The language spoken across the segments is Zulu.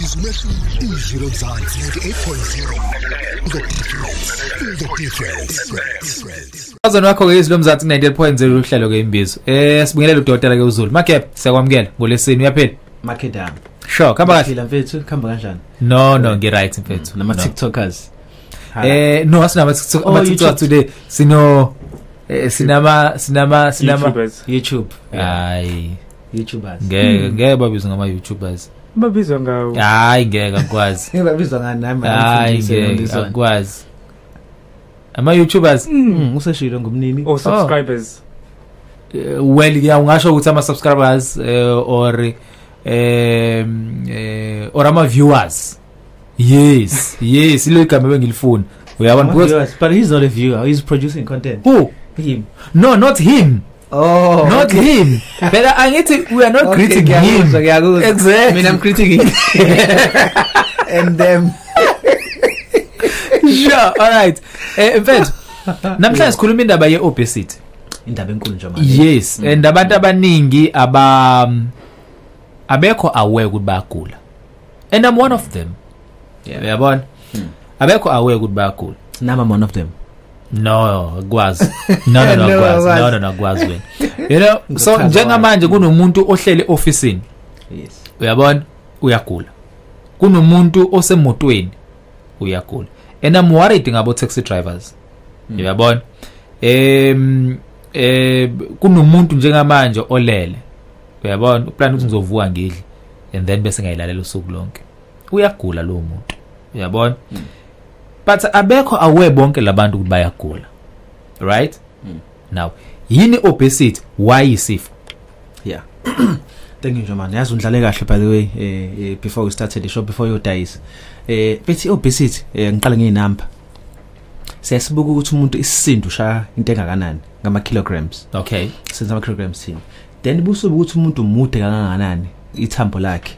Izwi Lomzansi 98.0. The difference. The difference. Azona wakho ke Izwi Lomzansi 98.0 uhlelo ke imbizo. Sibingelele udokotela ke uZulu. Makep siyakwamukela ngolesini uyaphila. Makedam. Sure, khamba kahle. Phila mfethu, khamba kanjani? No, ngi right mfethu. Nama TikTokers. No, asinama TikTok, ama TikTok today. Sino sinama YouTube. Hayi, YouTubers. Ngeke babizwe ngama YouTubers. Babizwa ngawo. Hayi, ngeke akwazi. Babizwa ngani nami? Hayi, ngeke akwazi. Ama YouTubers useshilo ngumnini. Or subscribers. Well, yeah, ungasho ukuthi ama subscribers or or ama viewers. Yes, yes, ilo igama bengilifuna. Uyabona because but he's not a viewer, he's producing content. Who? Him. No, not him. Oh, not okay. Him. But angithi we are not okay, greeting him. Exactly. I mean, I'm greeting him. And them. Sure, all right. In fact, namhlanje sikhuluma indaba ye obesity. Indaba enkulu nje manje. Yes, and abantu abaningi abekho aware ukuthi bayagula. And I'm one of them. Yeah. Uyabona? Abekho aware ukuthi bayagula. Nami I'm one of them. No, akwazi. No, akwazi. No, akwazi wena. You know, so njengamanje kunomuntu ohlele officeini. Yes. Uyabona? Uyagula. Kunomuntu osemotweni uyagula. And I'm worried ngabo taxi drivers. Uyabona? Kunomuntu njengamanje olele. Uyabona? Uplan ukuthi ngizovuka ngidle and then bese ngayilalela usuku lonke. Uyagula lo muntu. Uyabona? But abekho aware bonke labantu ukuthi bayagula. Right? Now, yini obesity? Why isifo? Yeah. Thank you Njomane. Yazi undlale kahle by the way before we started the show, before you dies. Bethi obesity ngiqale ngeinumber. Siyasibuka ukuthi umuntu isisindo ushaya into engakanani ngama kilograms. Okay. Senza ama kilograms thina. Then busuku ukuthi umuntu umude kangakanani ithambo lakhe.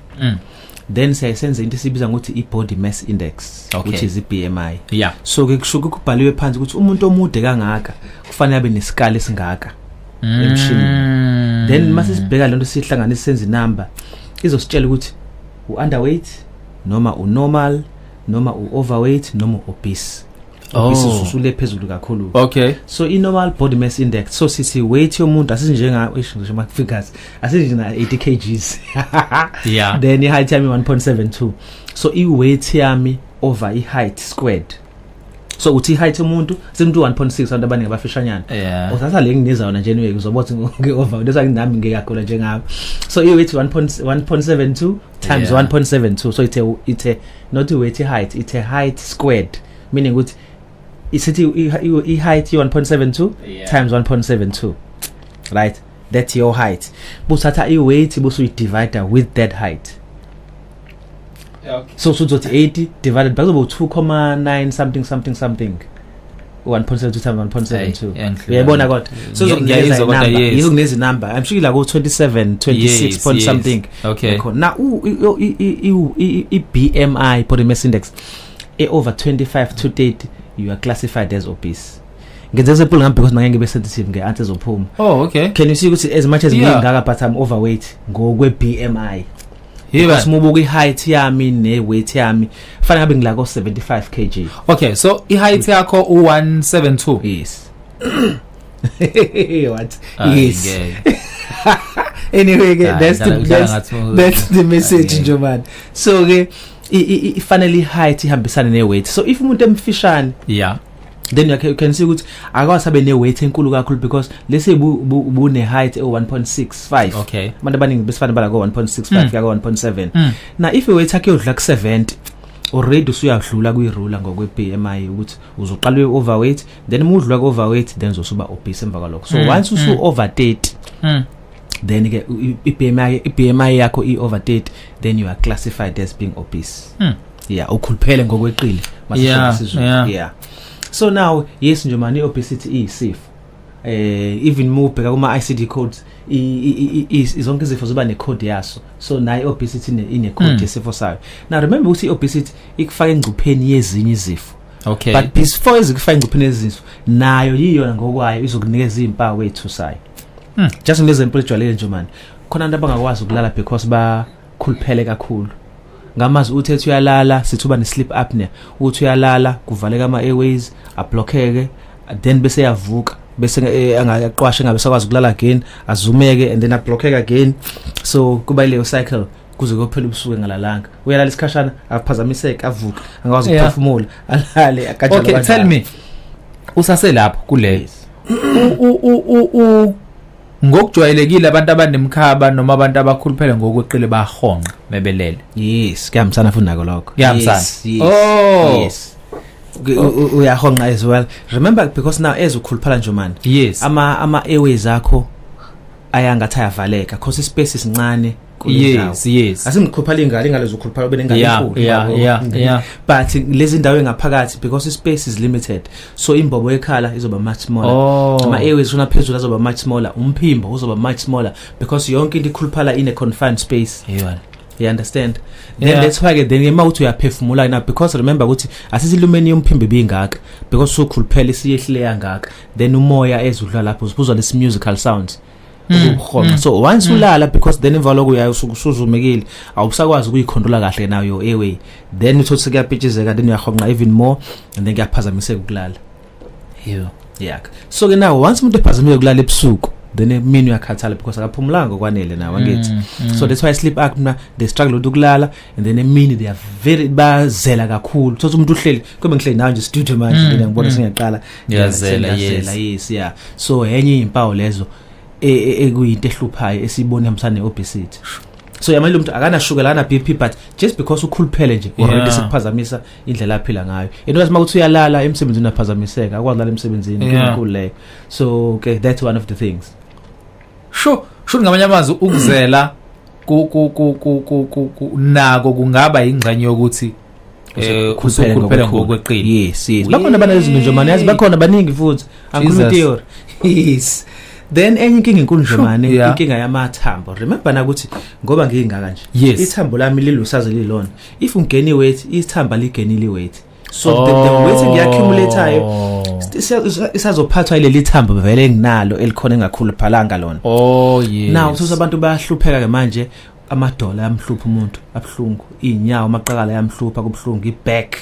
Then siyasenza into esibiza ngokuthi i-body mass index, okay, which is i-BMI. Yeah. So ke kusho kubhaliwe phansi ukuthi umuntu omude kangaka kufanele abe nesikali esingaka emshinini. Then mase sibheka lento sihlanganisa senze inumber izositshela ukuthi u-underweight noma u-normal noma u-overweight noma u-obese. Obese usule phezulu kakhulu. Okay. So i-normal body mass index, so sithi weight yomuntu asisinjenga ngisho ama figures asisinjenga 80 kgs. Yeah. Then i-height yami 1.72. So i-weight yami over i-height squared. So uthi i-height yomuntu simuntu 1.6 abantu abaningi abafishanyana. Yeah. Uthatha le nginiza yona nje anyway uzoba uthi ngi-over that's why nami ngiyagula njengami. So i-weight 1.72 times 1.72, so it's a not weight height, it's a height squared, meaning ukuthi isithi i-height 1.72 times 1.72, right? That's your height. Busatha i-weight busuyi-divide with that height. Okay. So uzothi 80 divided by about 2.9 something something something. 1.72 times 1.72. Uyayibona kodwa. So uzokunikeza number. Izokunikeza number. I'm sure la ko 27, 26 point something. Okay. Now i-BMI, body mass index, over 25 to 30, you are classified as obese. Ngenza example ngami because ngeke ngibe sensitive nge-answer zophuma. Oh, okay. Can you see ukuthi as much as ngingaka but I'm overweight ngokwe BMI. Because mubuka i-height yami ne-weight yami fanele ngabe ngila ko 75 kg. Okay, so i-height yakho u172. Yes. What? Yes. Anyway, that's the message Njomane. So ke ifanele height ihambisane ne-weight. So if umuntu emfishane, yeah, then you can see ukuthi akwazi abe ne-weight enkulu kakhulu because let's say bune height e 1.65. Okay. Abantu abaningi besifana bala ko 1.65 kuya ko 1.7. Now if i-weight yakhe yodlula ku 70 already usuyadlula kuyi-ruler ngokwe BMI ukuthi uzoqala ube overweight, then uma udlula ku overweight then uzosuba obese emva kwalokho. So once usu over 30, then ke i-BMI yakho i-over 30, then you are classified as being obese. Yeah, ukhuluphele ngokweqile masisizulu. Yeah. So now yes nje manje obesity iyisifo. Even mubheka kuma ICD codes izonke izifo ziba ne code yaso. So nayo obesity ine code yesifo sayo. Now remember ukuthi obesity ikufaka engcupheni yezinye izifo. Okay. But before izikufaka engcupheni yezifo nayo yiyona ngokwayo izokunikeza izimpawu ethusayo. Just an example ejwayelekile nje manje. Khona abantu abangakwazi ukulala because bakhuluphele kakhulu. Ngamazi uthi ethi uyalala, sithi uba ne-sleep apnea, uthi uyalala kuvaleka ama-airways, ablockeke, then bese yavuka, bese angaqwasha engabe sakwazi ukulala again, azumeke and then ablockeke again. So kuba ileyo cycle kuze kuyophela ubusuku engalalanga. Uyalala isikhashana, aphazamiseke, avuke, angakwazi ukuphefumula, alale kanjalo. Okay, tell me, usaselapho kule ngokujwayelekile abantu abanemkhaba noma abantu abakhuluphele ngokweqile bahonqa mebelele. Yes, kuyahambisana futhi nako lokho. Kuyahambisana. Yes. Oh. Yes. Uyahonqa as well. Remember, because now as ukhuluphala nje manje. Yes. Ama airways akho ayangathi ayavaleka because ispace isincane. Yes, yes. Asimkhuphala ingalo, ingalo zokhuluphala ube nengalo enkulu. Yeah. But lezi ndawo engaphakathi because space is limited. So imbobo yekhala izoba much smaller. Ama airways una phezulu azoba much smaller, umphimbo uzoba much smaller because yonke into ikhuluphala in a confined space. Yeah. You understand? Then that's why then uma uthi uyaphefumula na, because remember ukuthi asisilumeni yomphimbo ibingaka because usukhuluphela isiyehlile yangaka, then umoya ezudlula lapho uzibuzwa lesi musical sounds. Ukuhonqa. So once ulala, because then emva lokho uyaye usuzumekile, awusakwazi ukuyicontrola kahle now your airway, then uthothi sekuyapitshizeka, then uyahonqa even more and then kuyaphazamiseka ukulala. Yeah. So ke now once umuntu ephazamile ukulala ebusuku, then emini uyakhathala because akaphumulanga ngokwanele nawe, angithi. So that's why sleep apnea, they struggle with ukulala, and then emini they are very bazela kakhulu. Thothi umuntu uhleli, kube ngihleli nawe nje studio manje, then ngibona sengiyaqala ngiyazela. Yes, yeah. So enye impawu lezo ekuyinto ehluphayo esiyibona ihambisana ne-obesity. So yamanje umuntu akanashukela, akana BP, but just because ukhuluphele nje already sekuphazamisa indlela aphila ngayo. And uyazi makuthi uyalala emsebenzini aphazamiseka, akwazi ulala emsebenzini enkulu leyo. So okay, that's one of the things. Sure, ngamanye amazwi ukuzela ku ku ku ku ku nako kungaba ingxenye yokuthi ukhuluphele ngokweqile. Yes, yes. Bakhona abanezinto nje manje, yazi bakhona baningi futhi. Angikhulumi theory. Yes. Then enye inkinga enkulu nje manje, inkinga yamathambo. Remember na ukuthi ngoba ngiyingaka nje, ithambo lami lilusaze lilona. If ungeni weight, ithambo ligenile weight. So the weight engiyaccumulateayo isazophathwa ileli thambo vele enginalo elikhona engakhuluphalanga lona. Oh yes. Now uthola abantu bayahlupheka ke manje, amadola ayamhlupha umuntu, abhlungu, inyawo amaqakala ayamhlupha kubhlungu, iback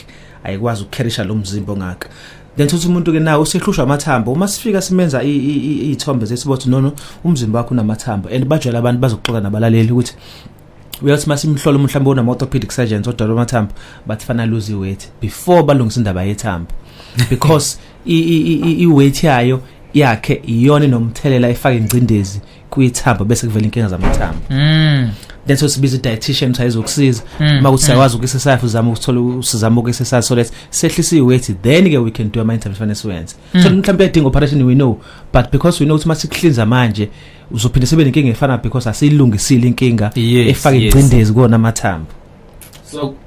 ayikwazi ukucarrysha lo mzimba ongaka. Then thothi umuntu ke nawo usehlushwa amathambo, uma sifika simenza izithombe zesibothi no umzimba wakho unamathambo, and bajwayele abantu bazoxoxa nabalaleli ukuthi uyathi masimhlola mhlawumbe unama orthopedic surgeons odala amathambo, bathi fana lose weight before balungisa indaba yethambo because i weight yayo yakhe iyona nomthelela efaka ingcindezi kuyithambo bese kuvela inkinga zamathambo. Then so sibiza dietitian ukuthi ayizokusiza uma kuthi siyakwazi ukuexercise, uzama ukuthola usizama ukuexercise so that sehlisa iweight, then ke we can do ama intervention esiwenze. So mhlawumbe uyadinga operation, we know, but because we know ukuthi masikuhlinza manje uzophinde sibe nenkinga efana because asiyilungisile inkinga efaka ingcindezi kuona amathambo.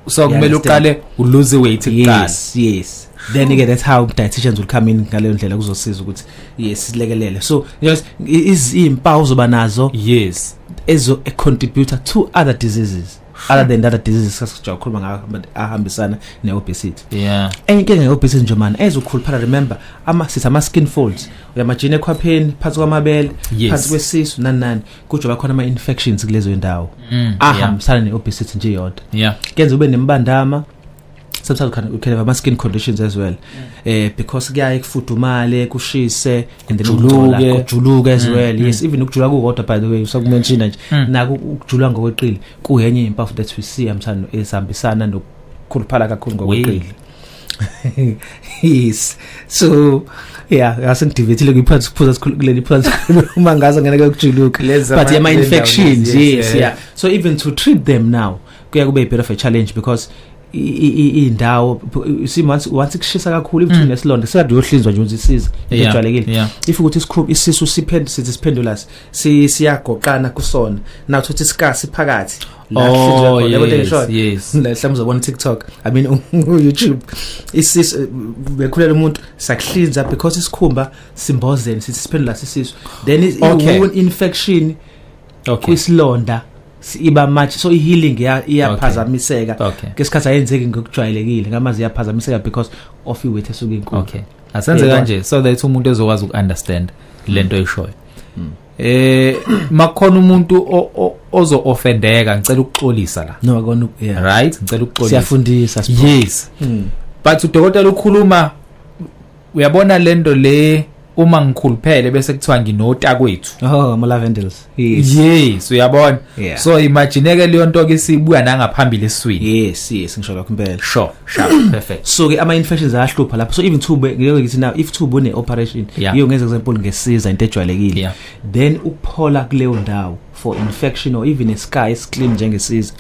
So kumele uqale ulose weight kuqala. Yes, yes. Then again that's how dietitians will come in ngaleyo ndlela kuzosiza ukuthi yes silekelele. So yes, izimpawu zoba nazo, yes, ezo a contributor to other diseases other than other diseases sasijakhuluma ngayo ahambisana neobesity. Yeah. Enye inkinga ngeobesity nje man, ezokhuluphala, remember ama sithi ama skin folds, uyamajini ekhwapheni, phansi kwamabele, phansi kwesisu nani nani, kujoba khona ama infections kulezo ndawo ahambisana neobesity nje yodwa. Yeah. Kenza ube nembandama. Sometimes you can have skin conditions as well. Because kuyaye kufudumale, kushise, and then ukujuluka as well. Yes, even ukujuluka kukodwa, by the way, usakumention nje. Naku ukujuluka ngokweqile kuyenye impawu that we see amthando ezihambisana nokukhuluphala kakhulu ngokweqile. Yes. So yeah, asengidivethile kuyiphansi kuphuza kuleli phansi uma ngaze ngene ukujuluka. But yeah, my infections, yes, yeah. So even to treat them now kuya kube a bit of a challenge because indawo see once kushisa kakhulu ibuthu nesilonda sekade uyohlinzwa nje uzisiza ejwayelekile. If ukuthi isikhupha isisu sithi siphendulasi siyagoqana kusona now uthi isikasi phakathi la hlinzwa khona, yabo ngisho la mhlawumbe uzobona TikTok, I mean YouTube, isisu bekhulela umuntu sakuhlinza because isikhumba simbozeni sithi siphendulasi isisu, then i infection kwisilonda iba much, so i-healing iyaphazamiseka ngesikhathi ayenzeki ngokujwayelekile ngamazi iyaphazamiseka because of i-weight esuke inkulu. Okay, asenze kanje so that umuntu ezokwazi uku-understand lento oyishoyo. Makukhona umuntu ozo offendeka, ngicela ukuxolisa la. No, akona, yeah. Right, ngicela ukuxolisa. Siyafundisa sipho. Yes. But udokotela ukhuluma, uyabona lento le, uma ngikhuluphele bese kuthiwa nginota kwethu. Oh, ama lavendels. Yes. Yes, uyabona. Yeah. So imagine ke leyo nto ke sibuya nangaphambili eswini. Yes, yes, ngisho lokho impela. Sure, sharp, perfect. So ke ama infections ayahlupha lapho. So even thube ngeke ngithi now if thube une operation, iyo ngenza example ngesiza into ejwayelekile. Then ukuphola kuleyo ndawo for infection or even a scar is clean njengesiza,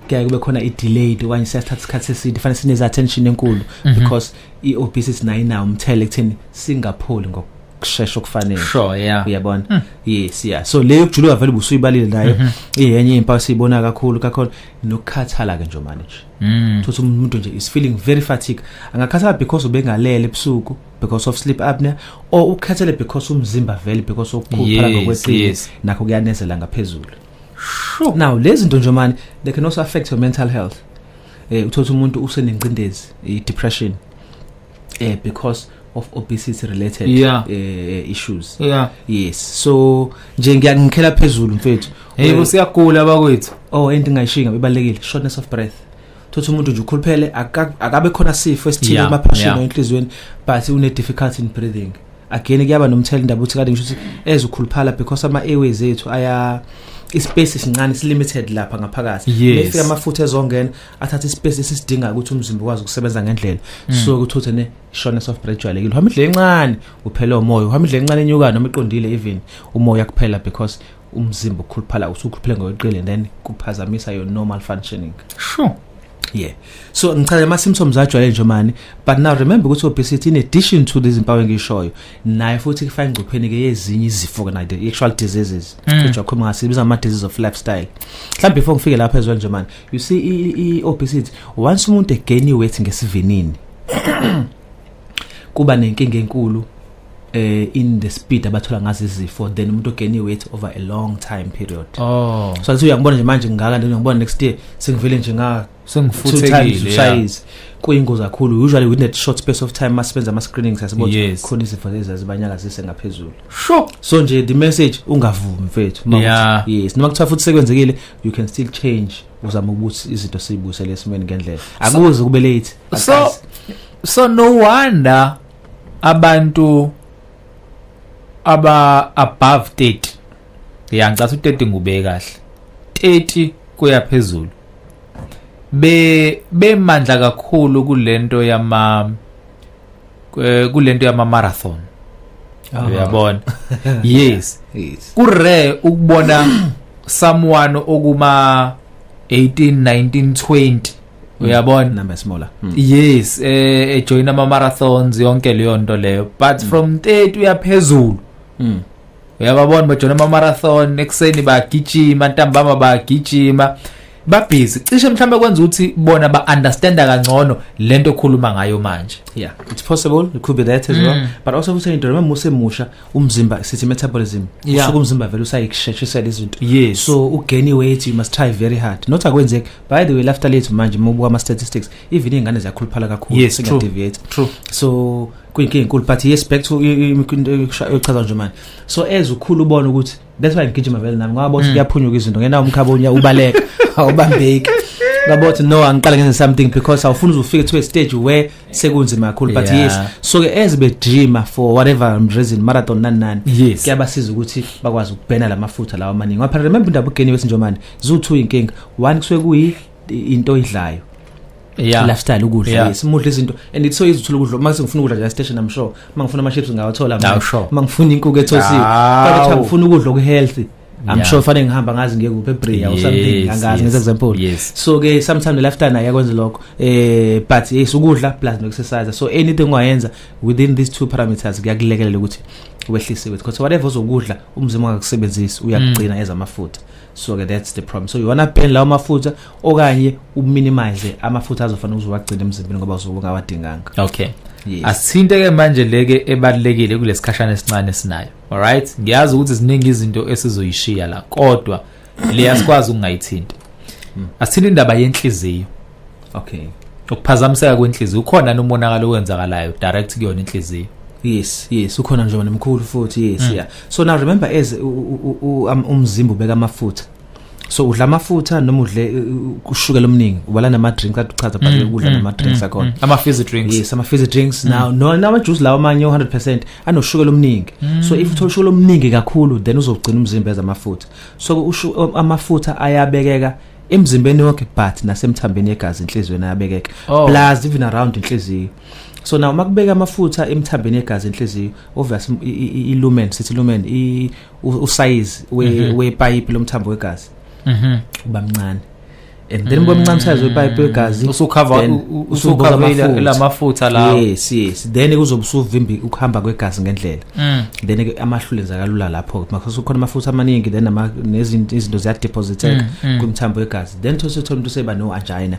kuyaye kube khona i-delayed okanye siyathatha isikhathi eside, fanele sineze attention enkulu because i-obesity nayo inawo umthele ekutheni singapholi ngokushesha okufanele. Sure, yeah. Uyabona? Yes, yeah. So leyo kujuluka vele ubusuyibalile nayo iyenye impawu siyibona kakhulu kakhulu, nokukhathala ke nje manje. Uthola umuntu nje is feeling very fatigued. Angakhathala because ubengalele ebusuku because of sleep apnea, or ukukhathele because umzimba vele because okukhuphala ngokweqile, nakho kuyanezela ngaphezulu. Sure. Now lezi zinto nje manje they can also affect your mental health. Uthola umuntu usenengcindezi, i-depression, because of obesity related issues. Yeah. Yes. So nje ngiyangikhela phezulu mfethu. Hey, siyagula bakwethu. Oh, into engayishinga ibalekile, shortness of breath. Uthola umuntu nje ukhuluphele, akabe khona sifo esithile emaphashini enhlizweni, but une difficulty in breathing. Again kuyaba nomthela indaba uthi kade ngisho ukuthi ezokhuluphala because ama airways ethu aya ispace esincane, limited lapha ngaphakathi. Mefika amafutha ezongena athatha ispace esisidinga ukuthi umzimba ukwazi ukusebenza ngendlela. So kuthuthe ne shortness of breath jwayelekile. Uhamba indlela encane uphela umoya, uhamba indlela encane enyuka noma iqondile even umoya kuphela because umzimba ukhuluphala usukhuluphele ngokweqile and then kuphazamisa your normal functioning. Sure. Yeah. So ngichaza ama symptoms ajwayele nje mani, but now remember ukuthi obesity in addition to these impawu engishoyo nayo futhi kufaka ingcupheni ke yezinye izifo ke, the actual diseases ejakhuluma ngasibiza ama diseases of lifestyle. Mhlawumbe before ngifike lapha ezweni nje mani, you see i obesity once umuntu egain weight ngesivinini kuba nenkinga enkulu in the speed abathola ngazo izifo, then umuntu gain weight over a long time period. Oh. So athi uyangibona nje manje ngingaka, then ngibona next year sengivele nje nga sengifuthekile size. Kuyingozi kakhulu usually within a short space of time masibenza ama screenings asibona khona izifo ezazibanyakazise ngaphezulu. Sure. So nje the message ungavumi mfethu. Yes, noma kuthiwa futhi sekwenzekile you can still change, uzama ukuthi izinto siyibuyisele esimeni ngendlela. Akuze kube late. So no wonder abantu aba above 30, yeah, ngicatha u30 ngube kahle, 30 kuya phezulu bemandla kakhulu kulento yama marathon. Uyabona? Yes. Ku rare ukubona someone okuma 18 19 20, uyabona, number smaller. Yes, ejoin ama marathons yonke leyo nto leyo, but from 30 uyaphezulu. Uyababona bajoina ama marathon ekseni, bagijima ntambama, bagijima, babhizi cishe mhlambe kwenza ukuthi bona ba understanda kangcono lento okhuluma ngayo manje. Yeah, it's possible, it could be that as well, but also futhi into remember usemusha umzimba sithi metabolism usuke umzimba vele usayikusheshisela izinto. Yes. So ugain weight you must try very hard, not akwenzeki. By the way, lafter late manje mubuka ama statistics even ingane ziyakhuluphala kakhulu, singa deviate. True. So kuyinkinga enkulu, but yes, back to into nje manje. So as ukhulu ubona ukuthi that's why ngigijima vele nami ngoba bothi kuyaphunyuka izinto ngenawo umkhabonya ubaleka awubambeki, ngabothi no angiqale ngenze something because awufuni uzufike to a stage where sekunzima kakhulu. But yes, so ke as bejima for whatever reason marathon nani nani, kuyabasiza ukuthi bakwazi ukubhena lamafutha lawa amaningi. Ngoba remember indaba ugeni wesinje manje zu2 inkinga, one kusuke kuyi into oyidlayo, lifestyle ukudla. Yes, umudla izinto and it's so easy uthola ukudla. Mase ngifuna ukudla nje station, I'm sure mangifuna ama chips ngawathola, mangifuna inkukhu ethosiwe, kodwa ngifuna ukudla oku healthy, I'm sure fanele ngihamba ngazi ngiye kuphi eBrea or something, angazi ngenze example. So ke sometimes the lifestyle nayo yakwenza lokho, but yes, ukudla plus no exercise. So anything ongayenza within these two parameters kuyakulekelela ukuthi wehlise weight, because whatever ozokudla umzimba ungakusebenzisi uyakugcina ezamafutha. So ke that's the problem. So you wanna burn lawo mafutha okanye uminimize amafutha azofanele uzowagcina emzimbeni ngoba uzobe ungawadinganga. Okay. Yes. Asithinte ke manje leke ebalekile kulesikhashana esincane esinayo. Alright, ngiyazi ukuthi ziningi izinto esizoyishiya la, kodwa le asikwazi ukungayithinta. Asithinte indaba yenhliziyo. Okay. Ukuphazamiseka kwenhliziyo, ukhona nomonakalo owenzakalayo direct kuyona inhliziyo. Yes, yes, ukhona nje nomkhulu futhi. Yes, yeah. So now remember as umzimba ubeka amafutha. So udla amafutha noma udle ushukela omningi, ubala nama drinks kade uchaza, but ukudla nama drinks akhona, ama fizzy drinks. Yes, ama fizzy drinks. Now no, nama juice lawa amanye 100% anoshukela omningi. So if uthola ushukela omningi kakhulu, then uzogcina umzimba ezamafutha. So amafutha ayabekeka emzimbeni wonke, but nasemthambeni yegazi, inhliziyweni ayabekeka, plus even around inhliziyo. So now makubeka amafutha emthambeni yegazi inhliziyo, obviously i-lumen, sithi lumen, usize wepipe lomthambo wegazi uba mncane, and then uba mncane size wepipe wegazi, usucover usucover lamafutha lawo. Yes, then kuzobe usuvimbi ukuhamba kwegazi ngendlela. Then ke amahluleza kalula lapho makho kukhona amafutha amaningi, then nezinto izinto ziyadepositeka kumthambo wegazi, then those umuntu seba no angina,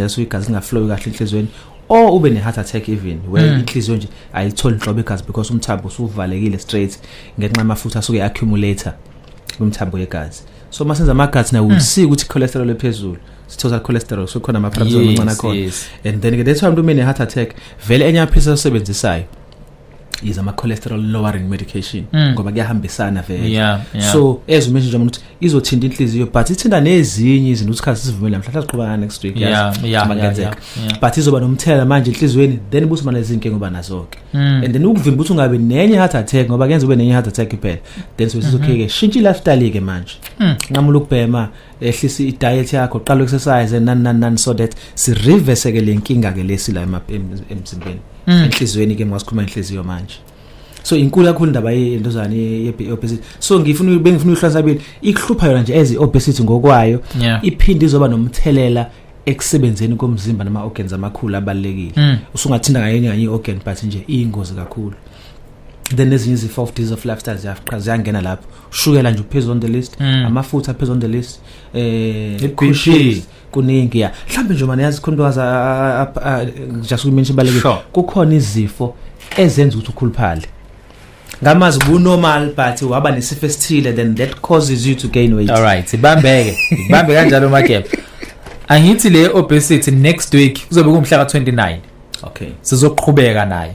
so igazi lingaflow kahle enhliziyweni, or ube ne heart attack even where inhliziyo nje ayitholi inhlobo igazi because umthambo usuvalekile straight ngenxa yamafutha asuke accumulator kumthambo yegazi. So masenza amagazi na we see ukuthi cholesterol ephezulu, total cholesterol, so khona ama parameters amancane akhona, and then ke that's why umuntu une heart attack vele enye amaphilisi asebenzisayo is ama cholesterol lowering medication, ngoba kuyahambisana vele. So as you mentioned ukuthi izothinta inhliziyo, but ithinta nezinye izinto usikhathi sivumela mhlawumbe siqhubeka next week, but izoba nomthela manje enhliziyweni, then buthi manje izinkinga oba nazo ke, and then ukuvimba ukuthi ungabe nenye heart attack, ngoba kuyenza ube nenye heart attack phela. Then so okay ke shintsha i-lifestyle ke manje, nqamula ukubhema, ehlisa i-diet yakho, qala exercise and nani so that si reverse ke lenkinga ke lesi la emzimbeni, enhliziyweni ke masikhuluma inhliziyo manje. So inkulu kakhulu indaba yentozana ye-obesity. So ngifuna bengifuna ukuhlanza kabili, ikuhlupha yona nje as i-obesity ngokwayo, iphinde izoba nomthelela ekusebenzeni komzimba nama organs amakhulu abalekile. Usungathinta ngayenye nganye i-organ, but nje iyingozi kakhulu. Then ezinye izifo of disease of lifestyle ziyangena lapho, ushukela nje uphezulu on the list, amafutha phezulu on the list, i-BP kuningi ya mhlawumbe nje manje yazi khona into just ukumention balekile, kukhona izifo ezenza ukuthi ukhuluphale ngamazi bu normal, but waba nesifo esithile, then that causes you to gain weight. All right, ibambeke ibambe kanjalo Mageba. Angithi le obesity next week kuzobe kumhla ka29. Okay, sizoqhubeka nayo.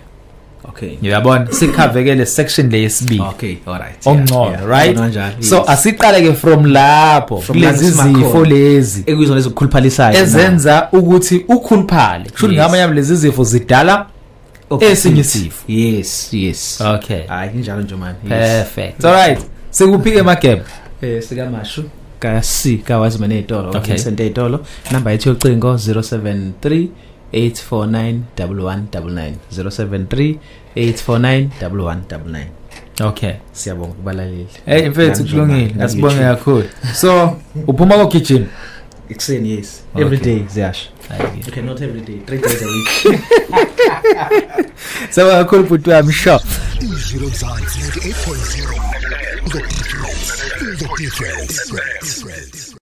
Okay, uyabona sikhavekele section le yesibili. Okay, all right, ongcono, right? So asiqale ke from lapho kulezi zifo lezi ekuyizona ezokukhuluphalisayo ezenza ukuthi ukhuluphale, kusho ngamanye yami lezi zifo zidala esinye isifo. Yes. Okay, hayi injalo nje man. Perfect. All right, sikuphike Mageba. Sikamashu ka C ka Wiseman etolo, Vincent etolo, number yethu yocingo 073 849 1199, 073 849 1199. Okay, siyabonga kubalaleli. Hey mfethu, kulungile, asibonge kakhulu. So uphuma kokugijima ekuseni? Yes, every day ziyasha. Okay, not every day, 3 days a week. Siyabonga kakhulu bhuti wami, sure. Izwi Mzansi 98.0, the difference, the difference.